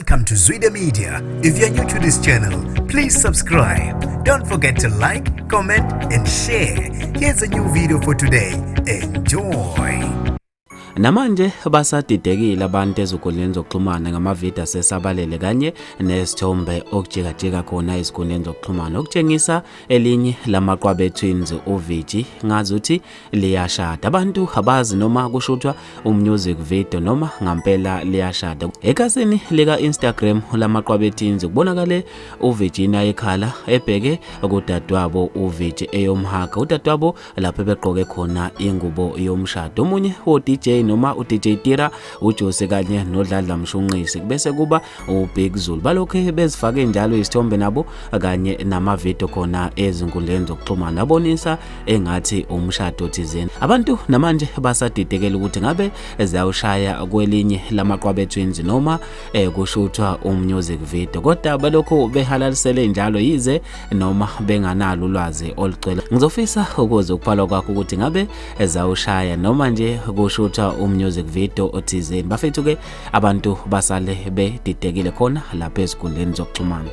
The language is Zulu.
Welcome to Zwida Media. If you're new to this channel, please subscribe. Don't forget to like, comment, and share. Here's a new video for today. Enjoy. Namanje basadidekile abantu ezinkundleni zokuxhumana ngamavidiyo asesabalele kanye nesithombe okujikajika khona ezinkundleni zokuxhumana okutshengisa elinye lamaqwabe twins uViji ngazuthi liyashada. Abantu abazi noma kushuthwa umusic video noma ngampela liyashada. Ekhasini lika Instagram lamaqwabe twins kubonakale uVirginia ekhala ebheke kudadewabo uViji eyomhaga udadewabo lapho begqoke khona ingubo yomshado. Omunye wo-DJ noma u-DJ Tira, uJose kanye noDladla Mshunqisi, bese kuba uBig Zulu, balokhu bezifake njalo izithombe nabo kanye namavidiyo khona ezinkundleni zokuxhumana abonisa engathi umshado thizeni. Abantu namanje basadidekela ukuthi ngabe ziyawushaya kwelinye lamaqwabe twins noma kushuthwa umusic video, kodwa balokhu behalalisele njalo yize noma benganalo ulwazi olugcwele. Ngizofisa ukuze ukuphalwa kwakho ukuthi ngabe zawushaya noma nje kushuthwa umusic video othizeni. Bafethu ke, abantu basale bedidekile khona lapha ezinkundleni zokuxhumana.